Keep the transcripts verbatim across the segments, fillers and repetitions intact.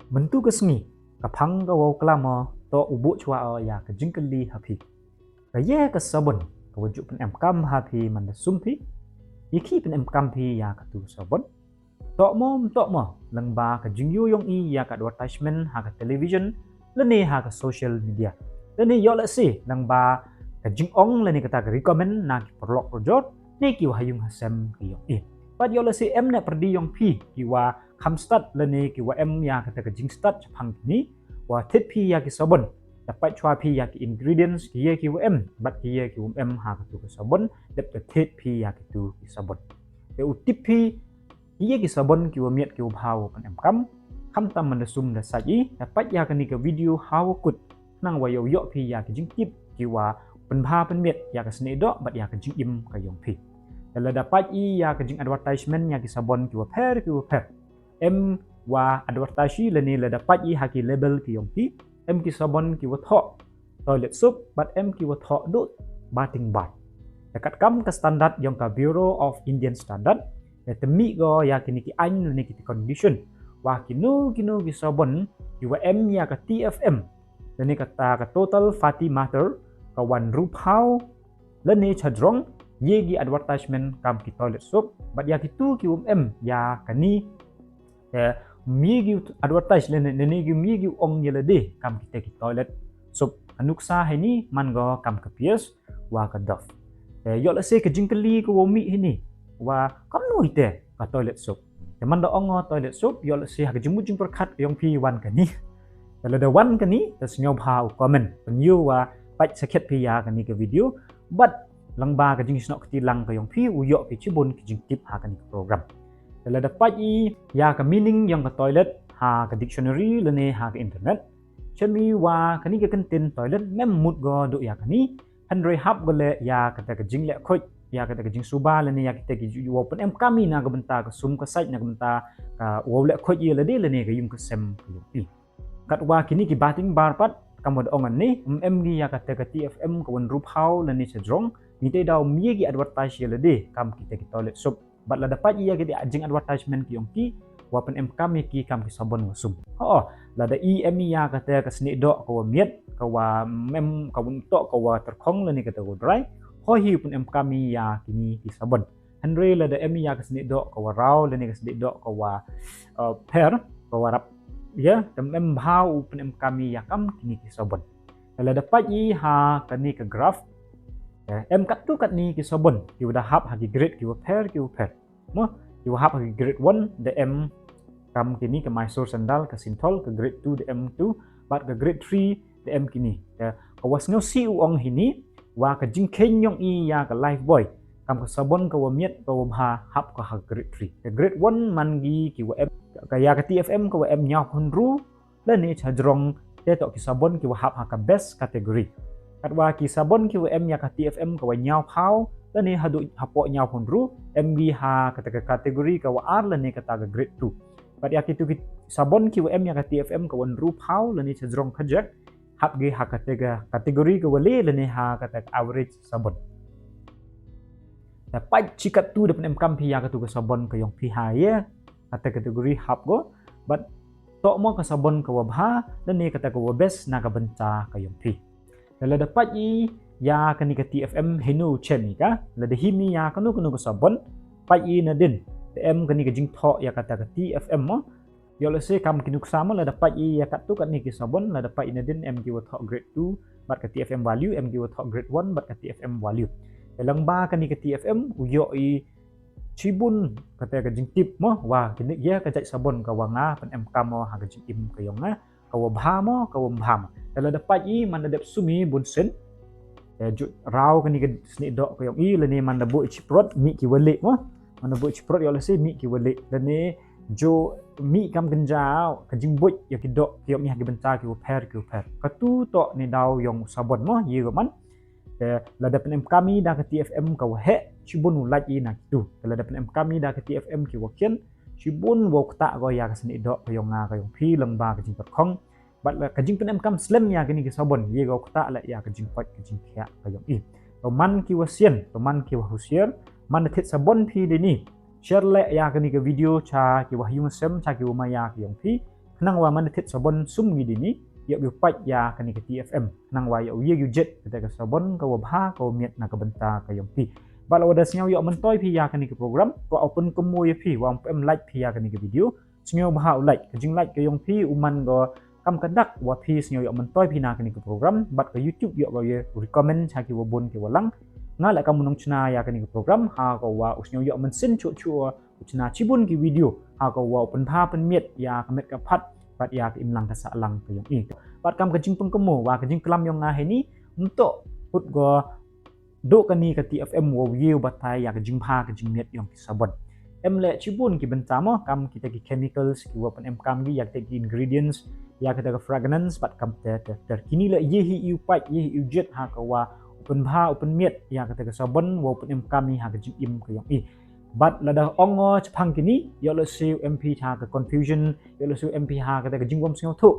Mynta ka sngi, ka phang ka wow klam o, toh u buh chwa o ya ka jingkylli ha phi. Ka ye ka sabon ka wa ju pynemkam ha phi man da sum phi? Ye ki pynemkam phi ya katu ka sabon? Toh mo, toh mo, lang ba ka jingyu yong i ya ka advertisement ha ka television, lane ha ka social media, lane yoh la si lang ba ka jingong lane kata ka recommend na ki paralok parajor, ne ki wa ha yung ha sem ki yong i. Pat yoh la si em ne pyrdi yong phi ki wa kham stad lane ki wa em ya kata ka jingstad chaphang kini, wa thied phi ya ki sabon. Da pait chwa phi ya ki ingredients ki ye ki wa em, bad ki ye ki wa em ha katu ka sabon, dep da thied phi ya kitu ki sabon. Te u tip phi ki ye ki sabon ki wa miat ki wa bha wow pynemkam. Khamtam man da sum da sait i, da pait ya kani ka video ha wa kut, nang wa yow yoh phi ya ki jingtip ki wa pynbha pynmiat ya ka snieh doh bad ya ka jingim ka yong phi. Te lada pait i ya ka jing advertisement ya ki sabon ki wa pher ki wa pher, em wa advertise i, lane lada pait i ha ki label ki yong ki, em ki sabon ki wa thoh toilet soap, bad em ki wa thoh duh bathing bar. Te katkam ka standard yong ka Bureau of Indian Standard, te mih ko ya kini ki aiñ lane ki condition, wa kino kino ki sabon ki wa em ya ka T F M, lane kata ka total fatty matter ka wa ynru phaw lane chajrong, ye ki advertisement kam ki toilet soap, bad ya kitu ki wa em ya kani, te mih ki advertise lane, lane ki mih ki ong ya lade kam kita ki toilet soap. Ka nuksa hini man ko kam ka Pears wa ka Dove. Te yoh la si ka jingkylli ka wa mih hini, wa kamno ite ka toilet soap. Te man da ong o toilet soap, yoh la si ha ka jingmut jingpyrkhat yong phi wan kani. Te lada wan kani, te sngewbha u comment, pynyoo wa pait sakhiat phi ya kani ka video, bad lang ba ka jingsnoh kti lang ka yong phi u yoh phi chibun ki jingtip ha kani ka program. Te lada pait i ya ka meaning yong ka toilet ha ka dictionary lane ha ka internet, chem i wa kani ka kyntien toilet mem mut ko duh ya kani, hynrei hap ko le ya kata ka jingleh khuid, ya kata ka jingsuba lane ya kita ki ju-, ju-, wow pynemkam i na ka bynta ka sum ka sait, na ka bynta ka wow leh khuid ya lade lane ka yung ka sem ka yong i. Katwa kini ki bathing bar pat, kam wa da ong ani, em em ki ya kata ka T F M ka wa ynru phaw lane chajrong, ni te daw mih ki advertise ya lade kam kita ki toilet soap. Bad lada pait i ya ki jing advertisement ki yong ki, wa pynemkam ya ki kam ki sabon wa sum. Ho, lada i em i ya kata ka snieh doh ka wa miat, ka wa mem, ka wa toh, ka wa tyrkhong lane kata ka wa dry, ho hi pynemkam i ya kini ki sabon. Hynrei lada em i ya ka snieh doh ka wa raw lane ka snieh doh ka wa, uh, pher, ka wa rap, ya, te mem bha u pynemkam i ya kam kini ki sabon. Te lada pait i ha kani ka graph, ya, em katto katni ki sabon ki wa da hap ha ki grade ki wa pher ki wa pher. Mo, ki wa hap ha ki grade one da em kam kini ka Mysore Sandal, ka Cinthol, ka grade two da em tu, bad ka grade three da em kini. Te ka wa sngewsih u ong hini, wa ka jingkheiñ yong i ya ka Lifebuoy kam ka sabon ka wa miat ka wa bha, hap ka ha grade three. Te grade one man ki ki wa em, ka ya ka T F M ka wa em ynñiaw phaw ynru lane chajrong, te toh ki sabon ki wa hap ha ka best category. Katwa ki sabon ki wa em ya ka T F M ka wa ynñiaw phaw lane haduh hapoh ynñiaw phaw ynru, em ki ha kata ka category ka wa ar lane kata ka grade two. Bad ya kitu ki sabon ki wa em ya ka T F M ka wa ynru phaw lane chajrong khajiak, hap ki ha kata ka category ka wa le lane ha kata ka average sabon. Te pait chi katto da pynemkam phi ya katu ka sabon ka yong phi ha ye kata category, hap ko, bad toh mo ka sabon ka wa bha lane kata ka wa best na ka bynta ka yong phi. Te lada pait i ya kani ka T F M, hino chem i ka, lada him i ya kano kano ka sabon, pait i nadin, te em kani ka jingthoh ya kata ka T F M mo. Yoh la si kam ki nuksa mo, lada pait i ya katto katni ki sabon, lada pait i nadin em ki wa thoh grade two bad ka T F M value, em ki wa thoh grade one bad ka T F M value. Te lang ba kani ka T F M u yoh i chibun kata ka jingtip mo, wa kini ya ka jait sabon ka wa nga pynemkam mo ha ka jingim ka yong nga, ka wa bha mo, ka wa bha mo. Te lada pait i man da dep sum i bun sien, te ju raw kani ka snieh doh ka yong i, lane man da buh i chiprot, mih ki wa leh mo. Man da buh i chiprot, yoh la si mih ki wa leh. Lane ju mih kam kynja ka jingbuit ya ki doh ki yong i ha ki bynta ki wa pher ki wa pher. Katu toh ni daw yong sabon mo, ye ko man. Te lada pynemkam i da ka T F M ka wa heh, chibun u lait i na kitu. Te lada pynemkam i da ka T F M ki wa khian, chibun wow ktah ko ya ka snieh doh ka yong nga ka yong phi lang ba ka jingpyrkhong. Bad la ka jingpynemkam slem ya kini ki sabon, ye ko ktah la ya ka jingkoit ka jingkhiah ka yong i. To man ki wa sian, to man ki wa husiar, man da thied sabon phi dini, share le ya kani ka video cha ki wa ha yung ha sem, cha ki wa maya ka yong phi. Khnang wa man thied sabon sum ngi dini, yoh ki u pait ya kani ka T F M. Khnang wa yoh u ye ki u jied kata ka sabon ka wa bha ka wa miat na ka bynta ka yong phi. Bad la wa da sngewyoh myntoi phi ya kani ka program, ko open kamo ya phi wa em like phi ya kani ka video. Sngewbha u like, ka jing like ka yong phi u man ko kam ka dak wa phi sngewyoh myntoi phi na kani ka program, bad ka YouTube yoh ko ye recommend ha ki wa bun ki wa lang. Nga la kam u nongchna ya kani ka program, ha ko wa u sngewyoh mynsiem chuh chuh, u chna chibun ki video, ha ko wa u pynbha pynmiat ya ka met ka phad, bad ya ka imlang ka sahlang ka yong i. Bad kam ka jingpynkamo wa ka jingklam yong nga heini, mynto put ko dooh kani ka T F M wa u ye u batai ya ka jingbha ka jingmiat yong ki sabon. Em le chibun ki bynta mo, kam kita ki chemicals ki wa pynemkam ki ya kita ki ingredients, ya kita ka fragrance, bad kam te te te. Kini le ye hi i u pait, ye hi i u jied ha ko wa u pynbha u pynmiat ya kita ka sabon wa u pynemkam i ha ka jingim ka yong i. Bad lada ong o chaphang kini, yoh le siew em phi ha ka confusion, yoh le siew em phi ha kita ka jingwam sngewthuh.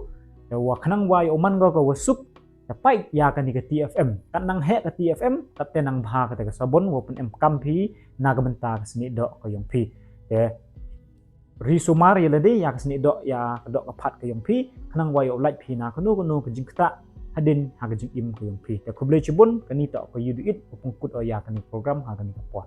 Te wa khnang wa yoh u man ko ka wa suk, te pait ya kani ka T F M. Kat nang heh ka T F M, kat te nang bha kata ka sabon wa pynemkam phi na ka bynta ka snieh doh ka yong phi. Te ri sumar ya lade ya ka snieh doh ya ka doh ka phad ka yong phi, khnang wa yoh u lait phi na kano kano ka jingktah hadien ha ka jingim ka yong phi. Te khublei chibun, kani toh ka U D I T, u pynkut o ya kani program ha kani ka por.